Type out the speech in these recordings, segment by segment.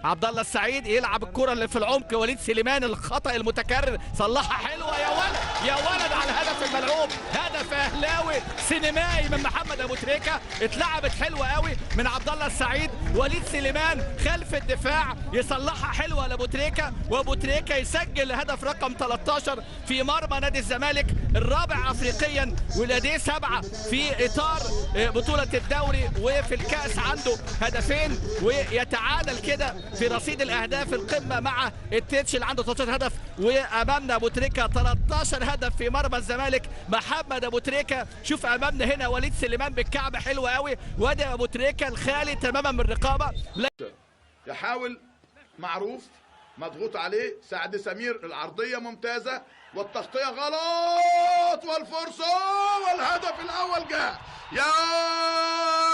عبد الله السعيد يلعب الكره اللي في العمق، وليد سليمان الخطا المتكرر، صلحها حلوة يا ولد يا ولد على الهدف الملعوب، هدف اهلاوي سينمائي من محمد ابو تريكه، اتلعبت حلوة قوي من عبد الله السعيد، وليد سليمان خلف الدفاع يصلحها حلوة لابو تريكه، وابو تريكه يسجل هدف رقم 13 في مرمى نادي الزمالك، الرابع افريقيا ولديه 7 في اطار بطوله الدوري، وفي الكاس عنده هدفين، ويتعادل كده في رصيد الاهداف القمه مع التتش اللي عنده 13 هدف، وامامنا ابو تريكه 13 هدف في مرمى الزمالك. محمد ابو تريكه، شوف امامنا هنا وليد سليمان بالكعب حلو قوي، وادي ابو تريكه الخالي تماما من الرقابة. يحاول معروف، مضغوط عليه سعد سمير، العرضية ممتازة والتغطيه غلط والفرصة والهدف الاول جاء. يا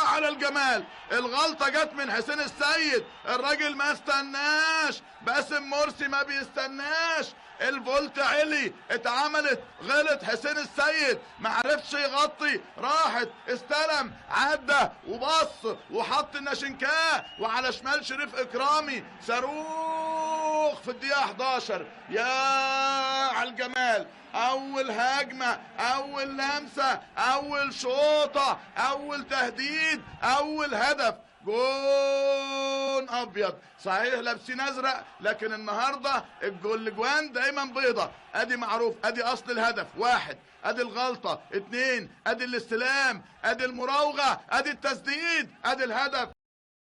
على الجمال، الغلطة جت من حسين السيد، الراجل ما استناش، باسم مرسي ما بيستناش، الفولت علي اتعملت، غلط حسين السيد ما عرفش يغطي، راحت استلم عدى وبص وحط الناشنكاه، وعلى شمال شريف اكرامي، صاروخ في الدقيقة 11. يا على الجمال، اول هجمة، اول لمسه، اول شوطه، اول تهديد، اول هدف، جون ابيض. صحيح لابسين ازرق، لكن النهارده الاجوان دايما بيضة. ادي معروف، ادي اصل الهدف 1، ادي الغلطة 2، ادي الاستلام، ادي المراوغه، ادي التسديد، ادي الهدف.